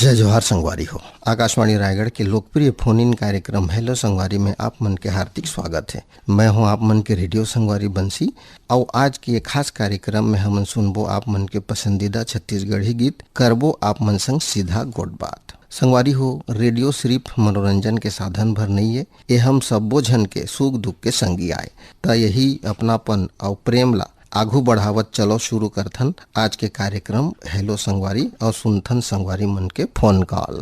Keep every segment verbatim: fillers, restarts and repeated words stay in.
जय जोहार संगवारी हो। आकाशवाणी रायगढ़ के लोकप्रिय फोन इन कार्यक्रम हेलो संगवारी में आप मन के हार्दिक स्वागत है। मैं हूं आप मन के रेडियो संगवारी बंसी। अउ आज के ये खास कार्यक्रम में हमन सुनबो आप मन के पसंदीदा छत्तीसगढ़ी गीत, करबो आप मन संग सीधा गोठ बात। संगवारी हो, रेडियो सिर्फ मनोरंजन के साधन भर नहीं है, ये हम सब्बो झन के सुख दुख के संगी आय। त यही अपनापन अउ प्रेम ला आघू बढ़ावत चलो शुरू करथन आज के कार्यक्रम हेलो संगवारी अउ सुनथन संगवारी मन के फोन कॉल।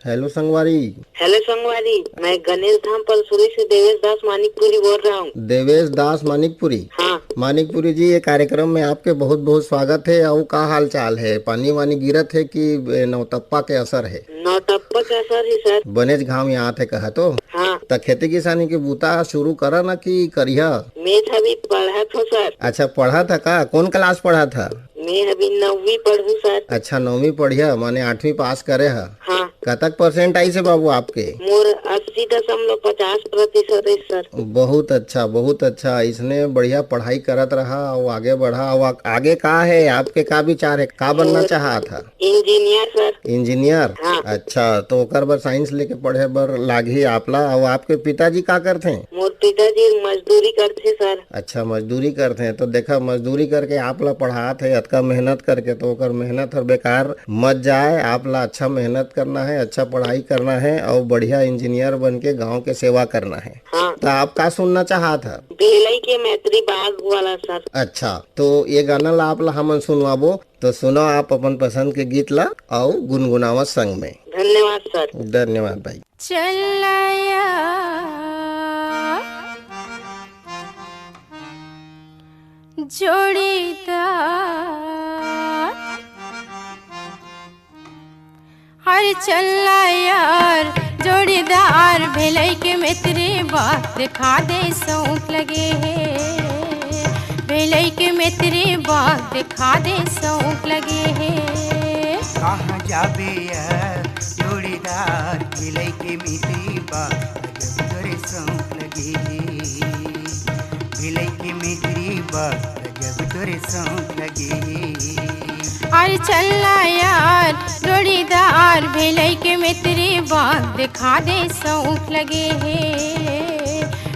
हेलो संगवारी। हेलो संगवारी, मैं गणेश धाम पलसुड़ी से देवेश दास मानिकपुरी बोल रहा हूँ। देवेश दास मानिकपुरी। हाँ। मानिकपुरी जी, ये कार्यक्रम में आपके बहुत बहुत स्वागत है। अउ का हाल चाल है? पानी वानी गिरत है कि नौतप्पा के असर है? नौतप्पा के असर है सर। बनेच घाम यहाँ थे कहा तो। हाँ। त खेती किसानी के बूता शुरू करा ना कि करिया? मैं अभी पढ़त हूँ सर। अच्छा, पढ़त ह का? कौन क्लास पढ़त ह? मैं अभी नौवीं पढ़ू सर। अच्छा, नौवीं पढ़िया, माने आठवीं पास करे ह। हाँ। कतक परसेंट आइस हे बाबू आपके? मोर अस्सी दशमलव पचास प्रतिशत है सर। बहुत अच्छा, बहुत अच्छा। इसने बढ़िया पढ़ाई करत रहा अउ आगे बढ़ा। अउ आ-, आगे का है आपके, का विचार है, का बनना और चाहत ह? Engineer sir. इंजीनियर? हाँ। अच्छा, तो ओकर बर साइंस लेके पढ़े बर लागही आप ला। अउ आपके पिताजी का करथे? मोर पिताजी मजदूरी करथे सर। अच्छा, मजदूरी करथे। तो देखा, मजदूरी करके आप ला पढ़ात हे, अतका मेहनत करके, तो ओकर मेहनत हर बेकार मत जाए। आप ला अच्छा मेहनत करना है, अच्छा पढ़ाई करना है अउ बढ़िया इंजीनियर बन के गाँव के सेवा करना है। हाँ। तो आप का सुनना चाहत ह? भिलाई के मैत्री बाग वाला सर। अच्छा, तो ये गाना ला आप ला हमन सुनवाबो। तो सुनो आप अपन पसंद के गीत ला अउ गुनगुनावा संग में। धन्यवाद सर। धन्यवाद भाई। चलया जोड़ीदार, हर चलया यार जोड़ीदार, भेलई के मित्री बात दिखा दे सौंक लगे हे, भेलई के मित्री बात दिखा दे सौंक लगे हे। कहाँ जाबे यार जोड़ीदार, भेलई के मित्री बात गजब तोरे सौंक लगे हे, भेलई के मित्री बात गजब तोरे सौंक लगे हे। अरे चलना यार जोड़ीदार, भेलई के मित्री बात दिखा दे सौंक लगे हे,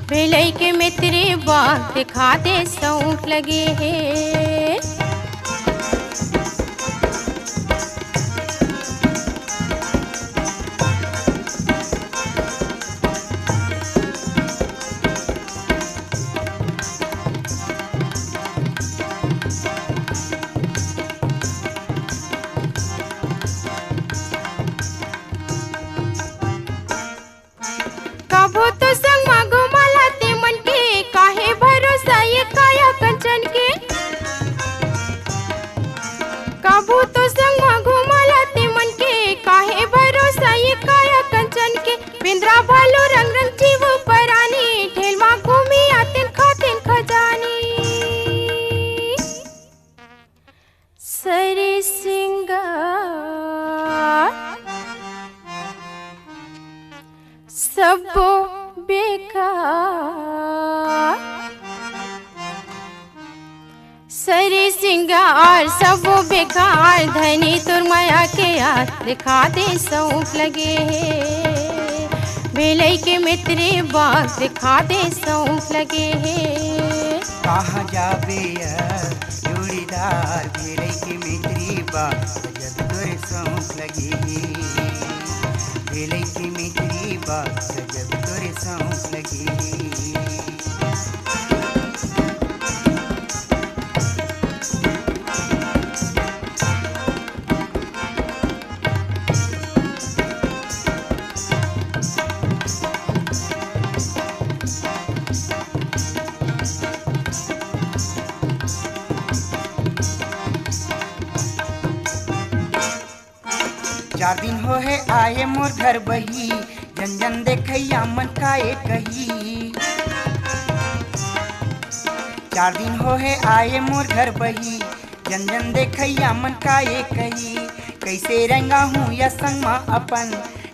भेलई के मित्री बात दिखा दे सौंक लगे हे। कभू तो संग मा घुमाला ते मन के, काहे भरोसा ये काया कंचन के। कभू तो संग मा घुमाला ते मन के, काहे भरोसा ये काया कंचन के। बेंदरा भालू रंग रंग जीव परानी, ठेल मा घूमी आतेन खातेन खजानी। सरी सिंगार सब्बो बेकार, सरी सिंगार सब्बो बेकार, धनी तोर मया के यार दिखा दे सौंक लगे हे, भेलई के मित्री बात दिखा दे सौंक लगे हे। कहाँ जाबे यार जोड़ीदार, भेलई के मित्री बात गजब तोरे सौंक लगे हे, भेलई के मित्री बात गजब तोरे सौंक लगे हे। चार दिन हो हे आए मोर घर बही, जन जन देखैया मन काए कही। चार दिन हो हे आए मोर घर बही, जन जन देखैया मन काए कही। कैसे रंगा हूँ या संग मा अपन,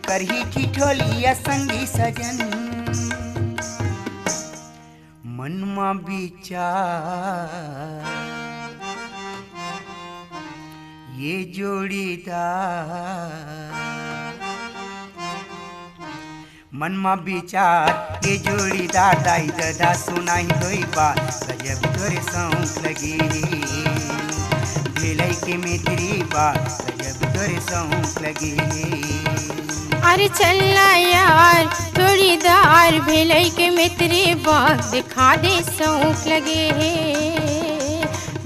करही ठिठोली या संगी सजन। मन मा विचार ये जोड़ीदार मन मा विचार, ये जोड़ीदार दाई ददा सुनाई दोई बा, गजब तोरे शौक लगे। भेलई के मित्री बा, गजब तोरे शौक लगे। अरे चलना यार जोड़ीदार, भेलई के मित्री बा, दिखा दे शौक लगे हे।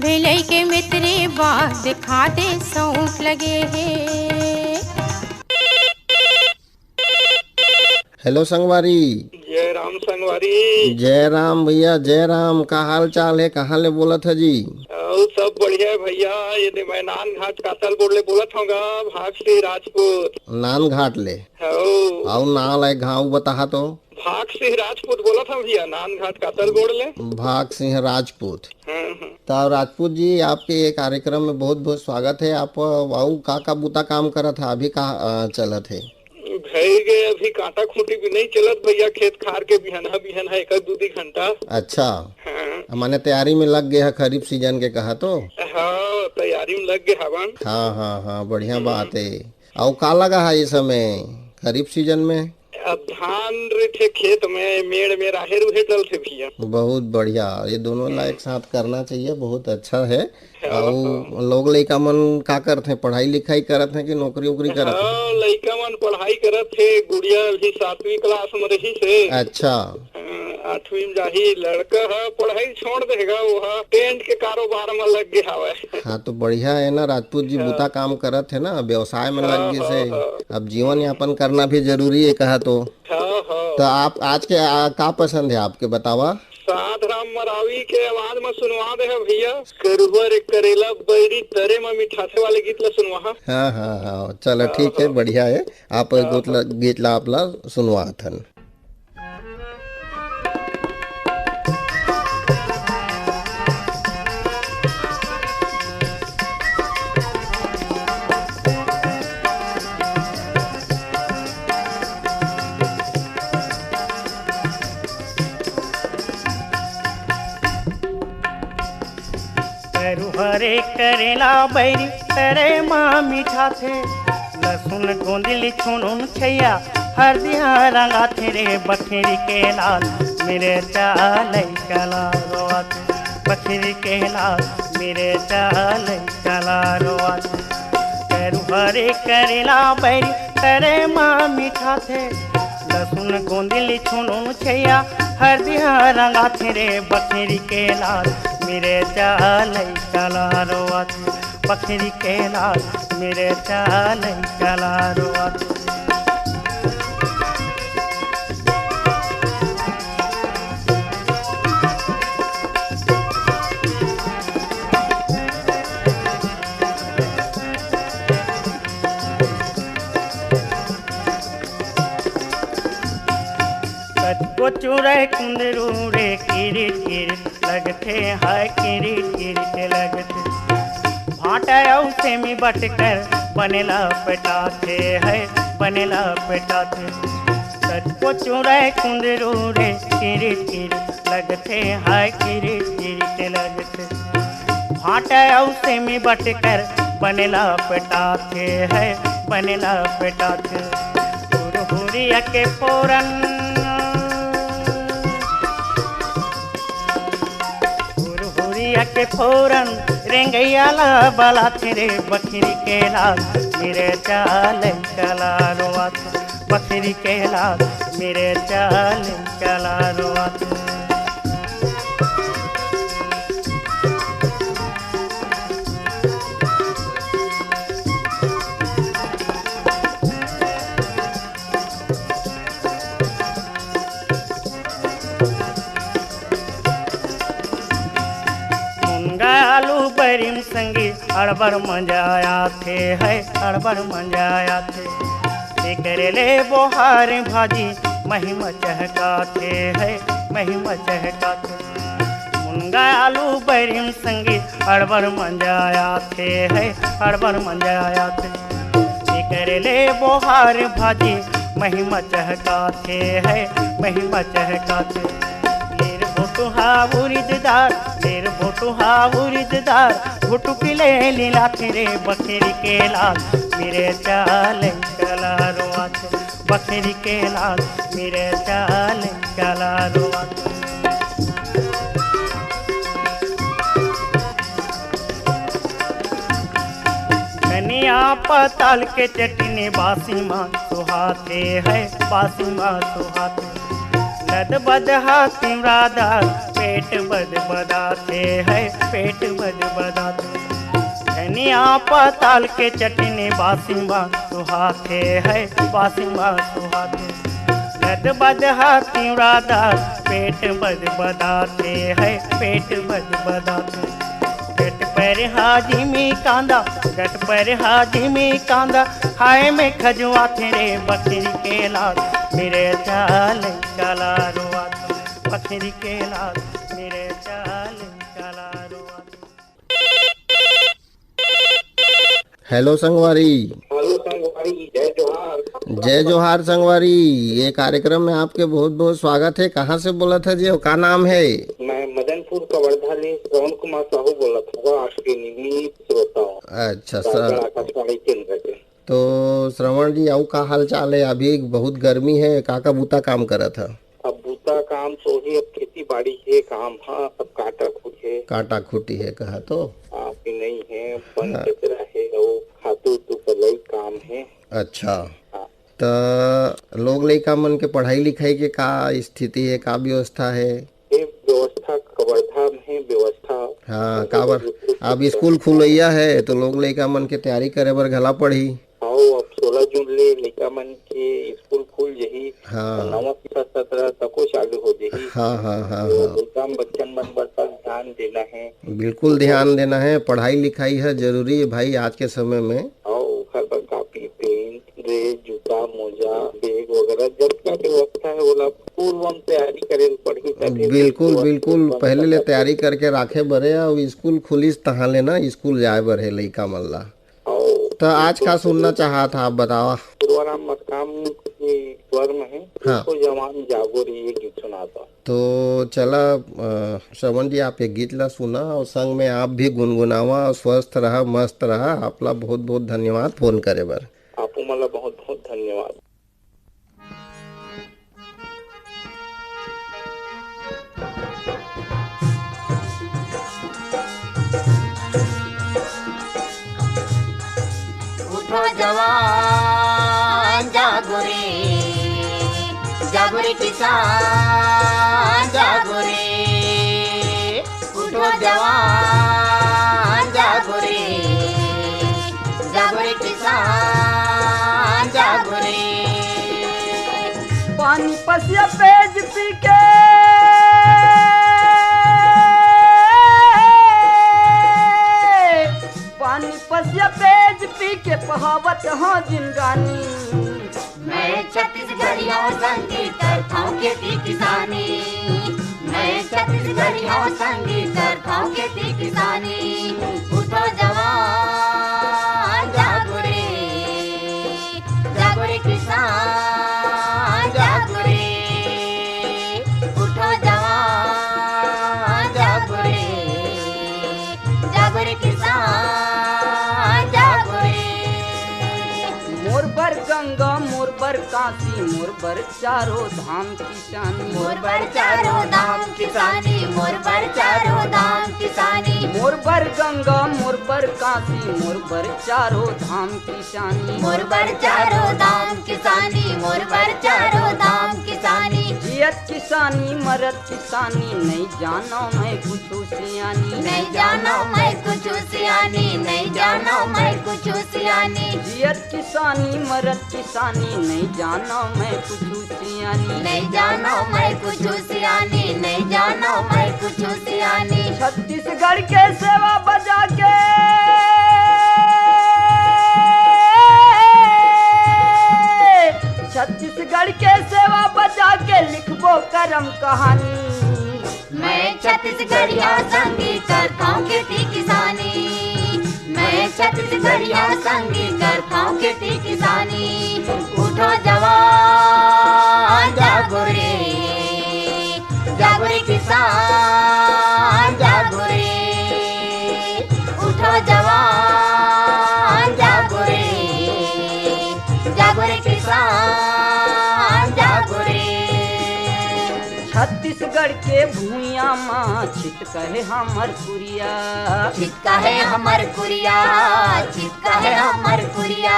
भेलई के मित्री बा, दिखा दे शौक लगे हे। हेलो संगवारी। जय राम संगवारी। जय राम भैया, जय राम। का हाल चाल हे? कहाँ ले बोलत ह जी? अउ सब बढ़िया हे भैया। ये दे मैं नान घाट कातल बोड़ ले बोलत हूँ गा, भाग सिंह राजपूत। नान घाट ले? हौ। अउ नाव ला एक घाव बताहा तो। भाग सिंह राजपूत बोलत हूँ भैया, नान घाट कातल बोड़ ले। भाग सिंह राजपूत। हाँ, हाँ। तो राजपूत जी, आपके ये कार्यक्रम में बहुत बहुत स्वागत है। आप अउ का का बुता काम करत है, अभी का अ, चलत है? भई गे, अभी कांटा खूंटी भी नहीं चलत भैया, खेत खार के बिहनहा बिहनहा एक दू दी घंटा। अच्छा। हाँ। माने तैयारी में लग गए है खरीफ सीजन के, कहा तो? हाँ, तैयारी में लग गए हवन। हाँ, हाँ, हाँ, बढ़िया हम्म। बात है। अउ का लगा है इस समय खरीफ सीजन में? अब धान रहिथे खेत में, मेड़ में राहेर उहेर डलथे भैया। बहुत बढ़िया, ये दोनों ला हम्म। एक साथ करना चाहिए, बहुत अच्छा है। हाँ, अउ हाँ। लोग लइका मन का करथे, पढ़ाई लिखाई करत हे कि नौकरी वोकरी करत हे? हाँ, लइका मन पढ़ाई करत हे, गुड़िया अभी सातवीं क्लास में रहिस हे। अच्छा। हाँ, आठवीं में जाही, लड़का ह पढ़ाई छोड़ देगा, वो ह टेंट के कारोबार में लग गया हवय। हाँ, तो बढ़िया है ना राजपूत जी, हाँ। बुता काम करत हे ना, व्यवसाय में हाँ, लग गए हाँ, से। हाँ। अब जीवन यापन करना भी जरूरी है, कहा तो। हाँ, हाँ। तो आप आज के, आ, का पसंद है आपके, बतावा? साध राम मरावी के आवाज में सुनवा दे है भैया, करुआ रे करेला बैरी तरे में मिठाथे वाले गीत ला सुनवा। हाँ, हाँ, हाँ, चलो हाँ, ठीक है, हाँ। बढ़िया है। आप हाँ, गीत ला, हाँ। गीत ला आप ला सुनवा थन। करुहरे करेला बैरी तरे मा मिठाथे, लसुन गोंदली छुनुन छैया हरदिया रंगाथे रे बखेरी के लाल, मेरे चालई कला रोआथे बखेरी के लाल, मेरे चालई कला रोआथे। करुहरे करेला बैरी तरे मा मिठाथे, लसुन गोंदली छुनुन छैया हरदिया रंगाथे रे बखेरी के लाल, मेरे चालई कला रोआथे बखेरी के लाल, मेरे चालई कला रोआथे। कतको चुरई कुंदरू रे किरिट किरिट लगथे, हाय किरिट किरिट लगथे। भांटा अउ सेमी बटकर बने लपेटाथे, हाय बने लपेटाथे। कतको चुरई कुंदरू रे किरिट किरिट लगथे, हाय किरिट किरिट लगथे। भांटा अउ सेमी बटकर बने लपेटाथे, हाय बने लपेटाथे। हुरहुरिया के फोरन, हुरहुरिया के फोरन, रेंगइया ला बलाथे रे बखेरी के लाल, मेरे चालई कला रोआथे बखेरी के लाल, मेरे चालई कला रोआथे। मुनगा आलू बैरी म संगी अड़बड़ मजा आथे, हाय अड़बड़ मजा आथे। एकरे ले बोहार भाजी महिमा चहकाथे, हाय महिमा चहकाथे। मुनगा आलू बैरी म संगी अड़बड़ मजा आथे, हाय अड़बड़ मजा आथे। एकरे ले बोहार भाजी महिमा चहकाथे, हाय महिमा चहकाथे। नीर भूख तुहा उरिद दार, मेर बोटुहा उरिद दार, भुटुक ले लीलाथे रे बखरी के लाल, मेरे चाल चला रोआथे, बखरी के लाल, मेरे चाल चला रोआथे। धनिया पताल के चटनी बासी मा सुहाथे है, बासी मा सुहाथे। लद बदहा तिमरादार, पेट बद बदाथे है, पेट बद बदाथे। धनिया पताल के चटनी बासी मा सुहाथे है, बासी मा सुहाथे। लद बदहा तिमरादार, पेट बद बदाथे है, पेट बद बदाथे। गट पर हाजिमी कांदा, गट पर हाजिमी कांदा, हाय में खजुआथे रे बखरी के लाल, मेरे चाल चला रोआथे, बखरी के लाल, मेरे चाल चला रोआथे। हेलो संगवारी। हेलो संगवारी, जय जोहार। जय जोहार संगवारी, ये कार्यक्रम में आपके बहुत बहुत स्वागत है। कहाँ से बोलत है जी और का नाम है? मैं मदनपुर कवर्धा ले श्रवण कुमार साहू बोलत हूँ, आपके नियमित श्रोता हूँ। अच्छा, रायगढ़ सर। आकाशवाणी केंद्र के। तो श्रवण जी, अउ का हाल चाल है? अभी बहुत गर्मी है, का का बूता काम करत है? अब बूता काम तो ही, अब खेती बाड़ी के काम ह, अब काटा खुट है। काटा खुटी है कहा तो? आप ही नहीं है, बन हाँ। कचरा है, और खातू तू पलई काम है। अच्छा। हाँ। त लोग लइका मन के पढ़ाई लिखाई के का स्थिति है, का व्यवस्था है? ये व्यवस्था कवर्धा में है, व्यवस्था हाँ, तो काबर बिल्कुल अब ठीक स्कूल है। खुलैया है तो लोग लइका मन के तैयारी करे बर घला पड़ही। हाँ, अब सोलह जून ले लइका मन के स्कूल खुल जही, हाँ। तो नवा शिक्षा सत्र तको चालू हो जही। हाँ, हाँ, हाँ, तो हाँ। अमिताभ बच्चन मन बर तक ध्यान देना है। बिल्कुल ध्यान देना है, पढ़ाई लिखाई है जरूरी है भाई आज के समय में। हाँ, ओखर बर कापी, पेन, ड्रेस, जूता, मोजा, बैग वगैरह जब का व्यवस्था है, ओला पूर्व में तैयारी करे ल पड़ही, ताकि बिल्कुल, व्यवस्था बिल्कुल, पूर्व में पहले ले तैयारी करके राखे बरे, अउ स्कूल खुलिस तहाँ ले ना स्कूल जाए बर हे लइका मन ला। अउ त आज का सुनना चाहत हा, आप बतावा। पूर्वाराम मकाम के स्वर में है, हाँ। देखो जवान जागो रे, ये गीत सुनाता। तो चला, अ, श्रवण जी, आप ये गीत ला सुना और संग में आप भी गुनगुनावा और स्वस्थ रहा, मस्त रहा। आपला बहुत बहुत धन्यवाद फोन करे बर। आपो मन ला बहुत बहुत धन्यवाद। उठो जवान जागो रे, जागो रे किसान जागो रे। उठो जवान जागो रे, जागो रे किसान जागो रे। पानी पसिया पेज पी के, पानी पसिया पेज पी के पहावत हो जिनगानी। मैं छत्तीसगढ़िया संगीत करथौं खेती किसानी। मैं छत्तीसगढ़िया संगीत करथौं खेती किसानी। उठो जवान जागो रे, जागो रे किसान जागो रे। उठो जवान जागो रे, जागो रे किसान जागो रे। मोर बर गंगा, मोर बर काशी, मोर बर चारों धाम किसानी। मोर बर चारों धाम किसानी, मोर बर चारों धाम किसानी। मोर बर गंगा, मोर बर काशी, मोर बर चारों धाम किसानी। मोर बर चारों धाम किसानी, मोर बर चारों धाम किसानी। जियत किसानी, मरत किसानी, नहीं जानो मैं कुछ सियानी। नहीं जानो मैं कुछ सियानी, नहीं जानो मैं कुछ सियानी। जियत किसानी, मरत किसानी, नहीं जानो मैं कुछ सियानी। नहीं जानो मैं कुछ सियानी, नहीं जानो मैं कुछ सियानी। छत्तीसगढ़ के सेवा बजा के, छत्तीसगढ़ के सेवा बजा के लिखबो करम कहानी। मैं छत्तीसगढ़िया संगीत करथौं खेती किसानी। मैं छत्तीसगढ़िया संगीत करथौं खेती किसानी। उठो जवान जागो रे, जागो रे किसान जागो रे, उठो जवान जागो रे, जागो रे किसान जागो रे। छत्तीसगढ़ के भुइयां मा छिटका हे हमर कुरिया। छिटका हे हमर कुरिया, छिटका हे हमर कुरिया।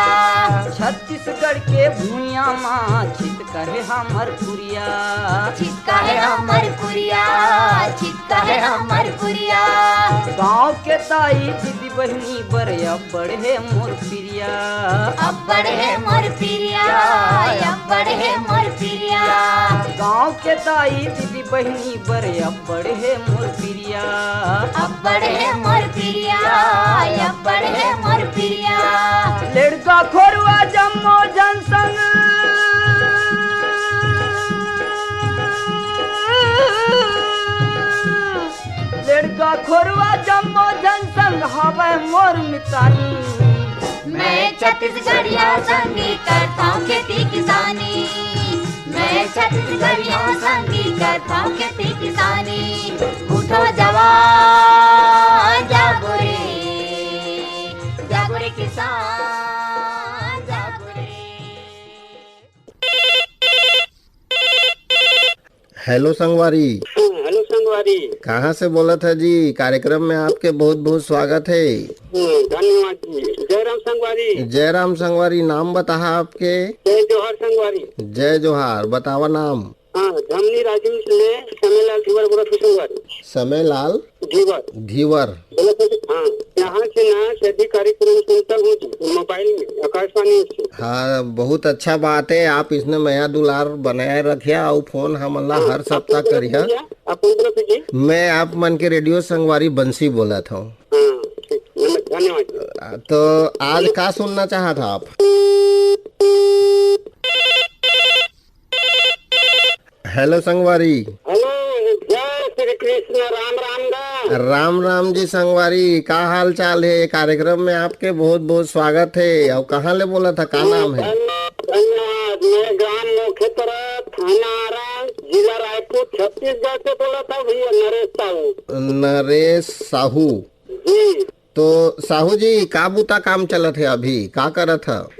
छत्तीसगढ़ के भुइयां मा छिटका हे हमर कुरिया। छिटका हे हमर कुरिया, छिटका हे हमर कुरिया। गांव के दाई दीदी बहिनी बर अब्बड़ हे मोर पिरिया। अब्बड़ हे मोर पिरिया, अब्बड़ हे मोर पिरिया। गांव के दाई दीदी बहिनी बर अब्बड़ हे मोर पिरिया। अब्बड़ हे मोर पिरिया, अब्बड़ हे मोर पिरिया। लेड़का खोरवा जम्मो झन संग, लेड़का खोरवा जम्मो झन संग हवय मोर मितानी। मैं छत्तीसगढ़िया संगी करथौं खेती किसानी। मैं छत्तीसगढ़िया संगी करथौं खेती किसानी। उठो जवान जागो रे, जागो रे किसान जागो रे। हेलो संगवारी। हाँ, हेलो संगवारी। कहाँ से बोलत है जी? कार्यक्रम में आपके बहुत बहुत स्वागत है। हम्म, धन्यवाद जी। जयराम संगवारी। जयराम संगवारी, नाम बताहा आपके? जय जोहार संगवारी। जय जोहार, बतावा नाम। हाँ, धमनी राजू ले समेलाल धीवर बोलत हूँ संगवारी। समेलाल धीवर। धीवर। बोलत हूँ, हाँ, यहाँ से ना सभी कार्यक्रम सुनता हूँ जी, मोबाइल में, आकाशवाणी से। हाँ, बहुत अच्छा बात है, आप इसने मया दुलार बनाए रखिया और फोन हमन ला हाँ, हर सप्ताह अपन बोलत करिया। भैया, अपन बोलत जी। मैं आप मन के रेडियो संगवारी बंसी बोलत हूँ। हाँ, ठीक, नमस्कार, धन्यवाद जी। तो आज का सुनना चाहत हा आप? हेलो संगवारी। हेलो, जय श्री कृष्ण, राम राम दा। राम राम जी संगवारी, का हाल चाल है? कार्यक्रम में आपके बहुत बहुत स्वागत है। और कहाँ ले बोलत हा, का नाम है? धन्यवाद, धन्यवाद। मैं ग्राम मोखेतरा, थाना आरा, जिला रायपुर, छत्तीसगढ़ से बोलत हूँ भैया, नरेश साहू। नरेश साहू। जी। तो साहू जी, का बुता काम चलत है अभी, का करत है?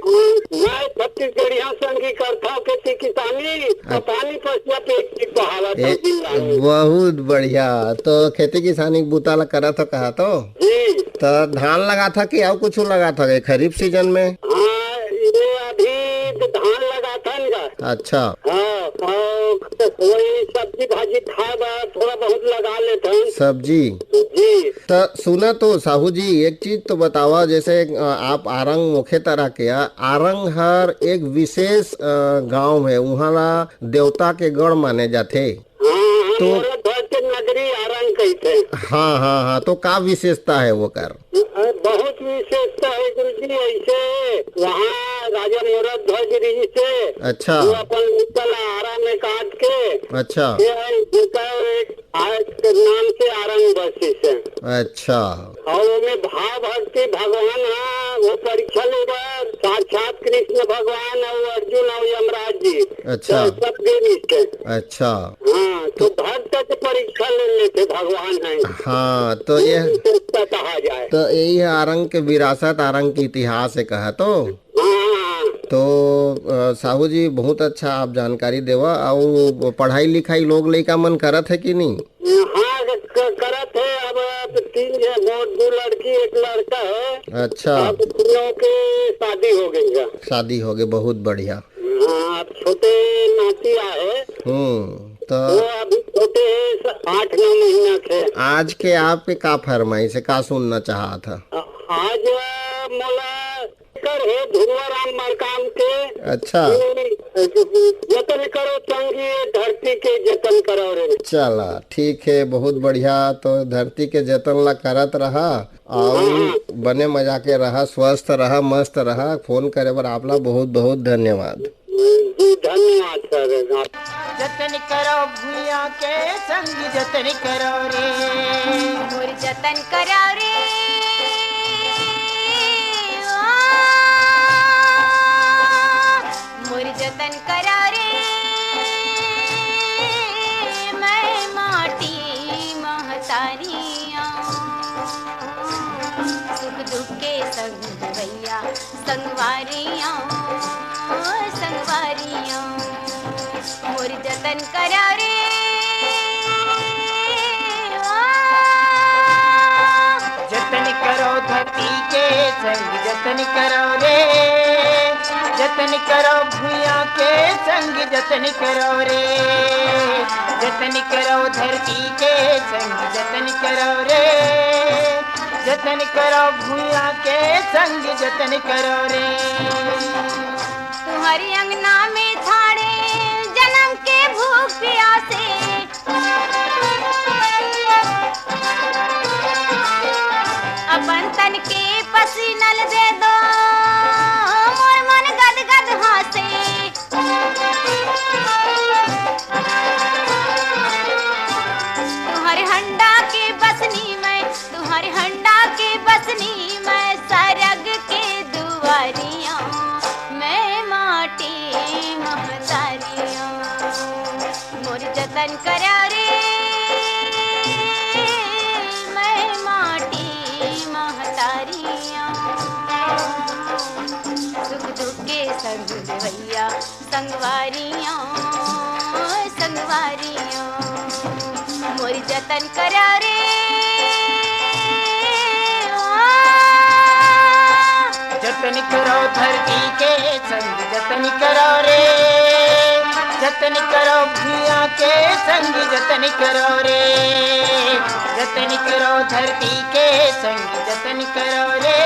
मैं छत्तीसगढ़िया संगी करथौं खेती किसानी, अच्छा। पतानी पसिया पेट की कहावत है ए, जिंदा है। बहुत बढ़िया। तो खेती किसानी के बुता ला करत हो कहा तो? जी। तो धान लगाथा कि अउ कुछ लगाथा ये खरीफ सीजन में? हाँ, ये अभी तो धान लगाथा ना। अच्छा। हाँ, और वही सब्जी भाजी खाए बर थोड़ा बहुत लगा लेथन। सब्जी? जी। त सुना तो साहू जी, एक चीज तो बतावा, जैसे, अ, आप आरंग मोखे तरह के आ, आरंग हर एक विशेष, अ, गांव है, उहाँ ला देवता के गढ़ माने जाथे। हाँ, हाँ, तो मोरध्वज के नगरी आरंग कहिथे। हाँ, हाँ, हाँ, तो का विशेषता है ओकर? अ, बहुत विशेषता है गुरुजी, ऐसे वहाँ राजा मोरध्वज रहिसे, अच्छा। वो अपन लइका ला आरा में काट के, अच्छा। ये है, जेकर एक आज के नाम से आरंग बसिस हे। अच्छा। और ओमे भाव भक्ति भगवान हा, वो परीक्षा लेबर साक्षात कृष्ण भगवान और अर्जुन और यमराज जी। अच्छा। तो सब गे रहिस हे। अच्छा। हाँ, तो भक्त के परीक्षा ले लेथे भगवान है। हाँ, तो ये ये विशेषता कहा जाए। तो यही है आरंग के विरासत, आरंग के इतिहास है कहा तो। हाँ। तो, अ, साहू जी, बहुत अच्छा आप जानकारी देवा। अउ पढ़ाई लिखाई लोग लइका मन करत है कि नहीं? हाँ, क-, करत है। अब, अब तीन झन, वो दो लड़की, एक लड़का है। अच्छा। अब तीनों के शादी हो गई है। शादी हो गई, बहुत बढ़िया। हाँ, अब छोटे नाती आहे। हम्म, तो वो अभी छोटे है, स-, आठ नौ महीना के। आज के आपके का फरमाइश है, का सुनना चाहत है? आज मोला कर हे धुरवा राम मरकाम के। अच्छा। कि जतन करो संगी, धरती के जतन करो रे। चला, ठीक है, बहुत बढ़िया। तो धरती के जतन ला करत रहा और हाँ। बने मजा के रहा, स्वस्थ रहा, मस्त रहा। फोन करे बर आपला बहुत बहुत धन्यवाद। जी, धन्यवाद सर। जतन करो भुइयां के संग जतन करो रे। मोर जतन करो रे। ओ, मोर जतन करो रे। मैं माटी के संग भैया संगवारियों, संगवारियों, मोर जतन करा रे। जतन करो धरती के संग, जतन करो रे, जतन करो भुइयां के संग, जतन करो रे, जतन करो धरती के संग, जतन करो रे, जतन करो भुइयां के संग, जतन करो रे। तुम्हारी अंगना में ठाड़े जन्म के भूख प्यासे, अपन तन के पसीनल दे दो, मोर मन गद गद हासे। तुम्हारे हंडा के बसनी मैं, तुम्हारे हंडा के बसनी मैं, सरग के दुआरियों मैं माटी महतारियों। मोर जतन करा रे, मैं माटी महतारियों। सुख दुख के संग भैया संगवारियों, संगवारियों, मोर जतन करा रे। जतन करो धरती के संग, जतन करो रे, जतन करो भुइयां के संग, जतन करो रे, जतन करो धरती के संग, जतन करो रे,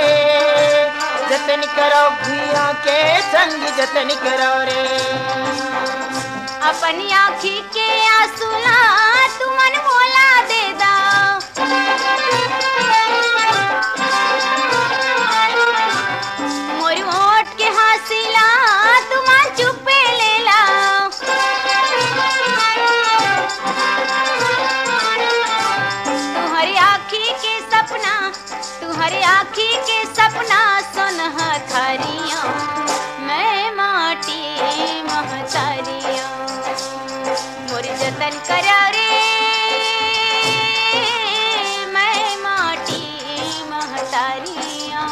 जतन करो भुइयां के संग, जतन करो रे। अपन आँखी के आंसू ला तुमन मोला दे दव, मोर ओठ के हंसी ला तुमन चुपे ले लव। तुम्हारी आँखी के सपना, तुम्हारी आँखी के सपना सोनहा थारियों, मैं माटी महतारियों। मोर जतन करा रे, मैं माटी महतारियों।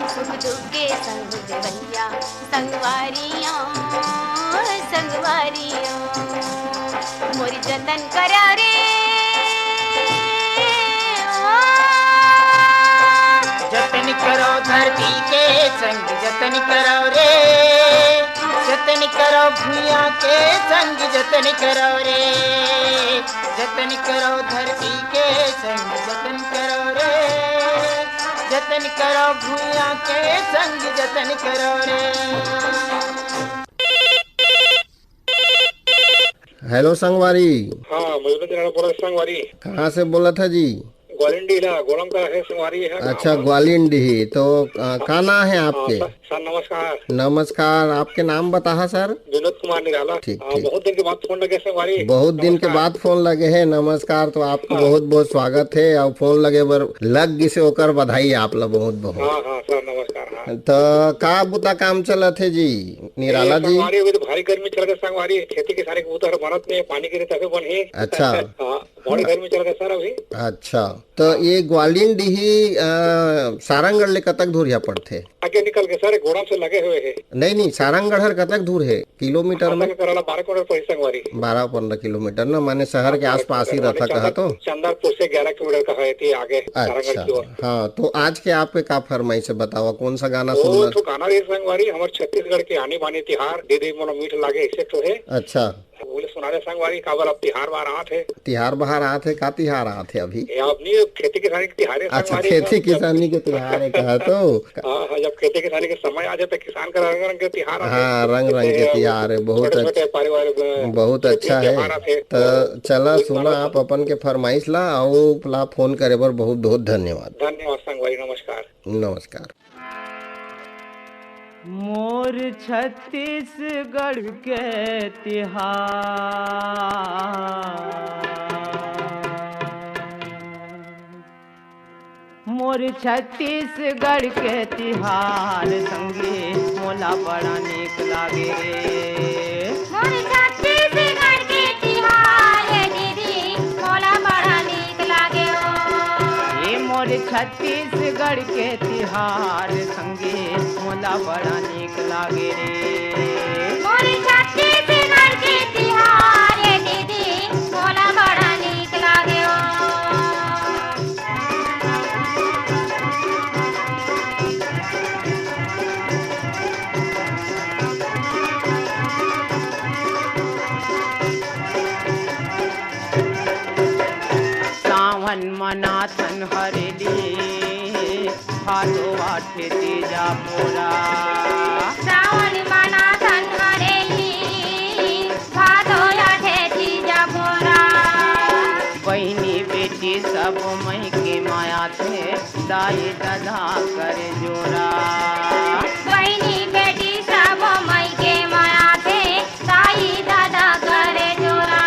सुख दुख के संग भैया संगवारियों, संगवारियों, मोर जतन करा रे। जतन करो धरती के संग, जतन करो रे, जतन करो भुइयां के संग, जतन करो रे, जतन करो धरती के संग, जतन करो रे, जतन करो भुइयां के संग, जतन करो रे। हेलो संगवारी। हाँ, मजबूत रहना पड़ा संगवारी। कहाँ से बोलत है जी? ग्वालिंडी ला, गोलम का है संगवारी है। अच्छा, ग्वालिंडी ही। तो, अ, का नाम है आपके? हाँ, सर, सर, नमस्कार। नमस्कार, आपके नाम बताहा सर? विनोद कुमार निराला। ठीक, हाँ, ठीक। बहुत दिन के बाद फोन लगे संगवारी। बहुत दिन के बाद फोन लगे है। नमस्कार, तो आपको हाँ। बहुत बहुत स्वागत है। और फोन लगे बर लग गिसे ओकर बधाई आप ला बहुत बहुत। हाँ, हाँ, सर, नमस्कार, हाँ। तो का बुता काम चलत है जी? निराला जी। संगवारी, अभी तो भारी गर्मी चल रही संगवारी, खेती किसानी के बुता हर बनत नहीं, पानी गिरे तबे बनही। अच्छा। हाँ, बहुत गर्मी चल रही सर अभी। अच्छा, तो ये ग्वालिन डीही, अ, सारंगढ़ ले कतक दूरिया पड़थे? आगे निकल के सर, गोड़म से लगे हुए है। नहीं, नहीं, सारंगढ़ हर कतक दूर है? किलोमीटर में? करला बारह किलोमीटर पड़ी संगवारी। बारह पन्द्रह किलोमीटर ना, माने शहर के आसपास ही रहता कहा तो? चंदरपुर से ग्यारह किलोमीटर का है, थी आगे सारंगढ़ की ओर। अच्छा, हाँ, तो आज के आपके का फरमाइश है, बतावा, कौन सा गाना सुनना? तो गाना रे संगवारी, हमर छत्तीसगढ़ के आनी बानी तिहार, दे दे मोला मीठ लागे, ऐसे तो है। अच्छा। बोले सुना रे संगवारी, काबर अब तिहार बार आत है। तिहार बाहर आत है, का तिहार आत है अभी? ये अब नहीं, खेती किसानी के तिहार है अच्छा, संगवारी। खेती किसानी के तिहार है कहा तो? हाँ, हाँ, जब खेती किसानी के समय आ जाए तो किसान का रंग रंग के तिहार आते हैं। हाँ, रंग रंग के जैसे तिहार है, बहुत छोटे छोटे अच्छा, पारिवारिक, अ, बहुत अच्छा है। त्योहार आते हैं। तो चला सुना आप अपन के फरमाइश ला, अउ ला फोन करे बर बहुत बहुत धन्यवाद। धन्यवाद संगवारी, नमस्कार। नमस्कार। मोर छत्तीसगढ़ के तिहार, मोर छत्तीसगढ़ के तिहार संगी मोला बड़ा नीक लागे रे। मोर छत्तीसगढ़ के तिहार हे दीदी, मोला बड़ा नीक लागे ओ। ए मोर छत्तीसगढ़ के तिहार संगी मोला बड़ा नीक लागे रे। मोर छत्तीसगढ़ के तिहार ए दीदी, मोला बड़ा नीक लागे ओ। सावन मनाथन हरेली, भादो आठे तीजा पोरा। सावन मनाथन हरेली, भादो आठे तीजा पोरा। बहिनी बेटी सब मइके माया थे, दाई ददा कर जोरा। बहिनी बेटी सब मइके माया थे, दाई ददा कर जोरा।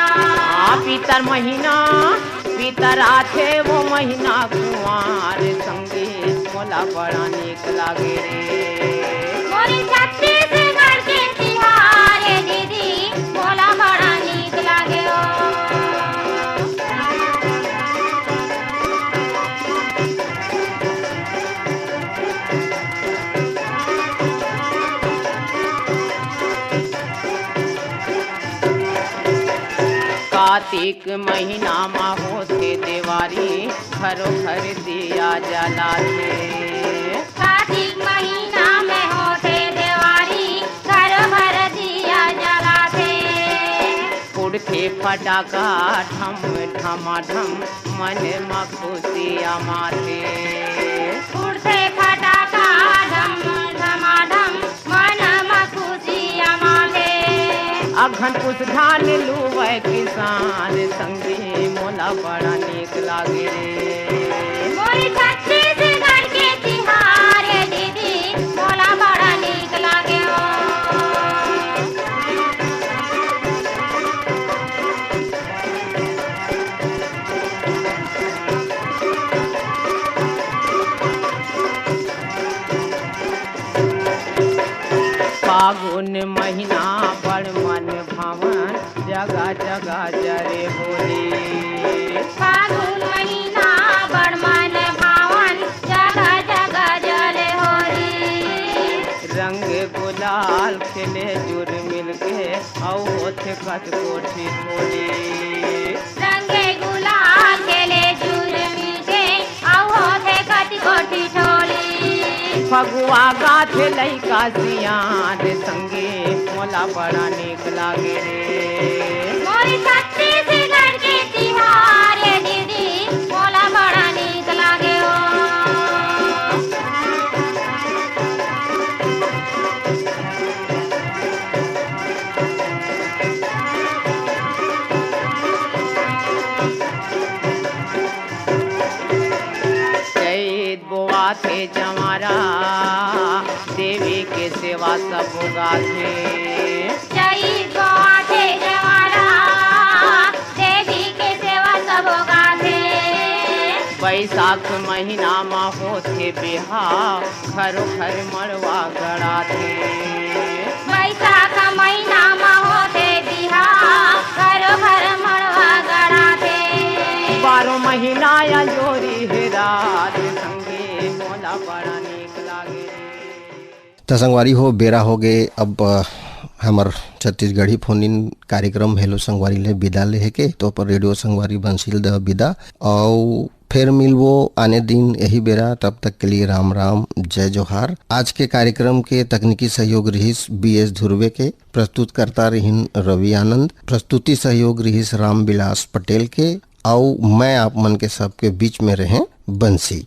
आ, पितर महीना, पितर आथे वो महीना कुंवार संगी, मोला बड़ा नीक लागे रे। मोर छत्तीसगढ़ के तिहार ए दीदी, मोला बड़ा नीक लागे ओ। कातिक महीना म होथे देवारी, घरो घर दिया जलाथे। कातिक महीना में होथे देवारी, घरो घर दिया जलाथे। फुटथे फटाका ढम ढमाढम, मन म खुशी अमाथे। फुटथे फटाका ढम ढमाढम, मन म खुशी अमाथे। अघन पुस धान लुवय किसान संगी, मोला बड़ा नीक लागे रे। मोर छत्तीसगढ़ के तिहार ए दीदी, मोला बड़ा नीक लागे ओ। फागुन महीना बड़ मन भावन, जगा जगा जरे होरी। फागुन महीना बड़ मन भावन, जगा जगा जरे होरी। रंग गुलाल खेले जुर मिलके, अउ होथे कतको ठिठोली। रंग गुलाल खेले जुर मिलके, अउ होथे कतको ठिठोली। फगुआ गाथे लइका सियान संगी, मोला बड़ा नीक लागे रे। मोर छत्तीसगढ़ के तिहार ए दीदी, मोला बड़ा नीक लागे ओ। चैत बोआथे जंवारा, देवी के सेवा सब गाथे। चैत बोआथे जंवारा, देवी के सेवा सब गाथे। बैसाख महीना म होथे बिहाव, घरो घर मड़वा गड़ाथे। बैसाख महीना म होथे बिहाव, घरो घर मड़वा गड़ाथे। बारो महीना अंजोरी हे रात संगी, मोला बड़ा नीक लागे। त संगवारी हो, बेरा हो गे अब, अ, हमर छत्तीसगढ़ी फोन इन कार्यक्रम हेलो संगवारी ले विदा लेहे के। तो अपन रेडियो संगवारी बंसील द विदा, अउ फेर मिलबो आने दिन यही बेरा। तब तक के लिए राम राम, जय जोहार। आज के कार्यक्रम के तकनीकी सहयोग रिहिस बी एस ध्रुवे के, प्रस्तुतकर्ता रिहिन रवि आनंद, प्रस्तुति सहयोग रिहिस रामविलास पटेल के, अउ मैं आप मन के सबके बीच में रहें बंसी।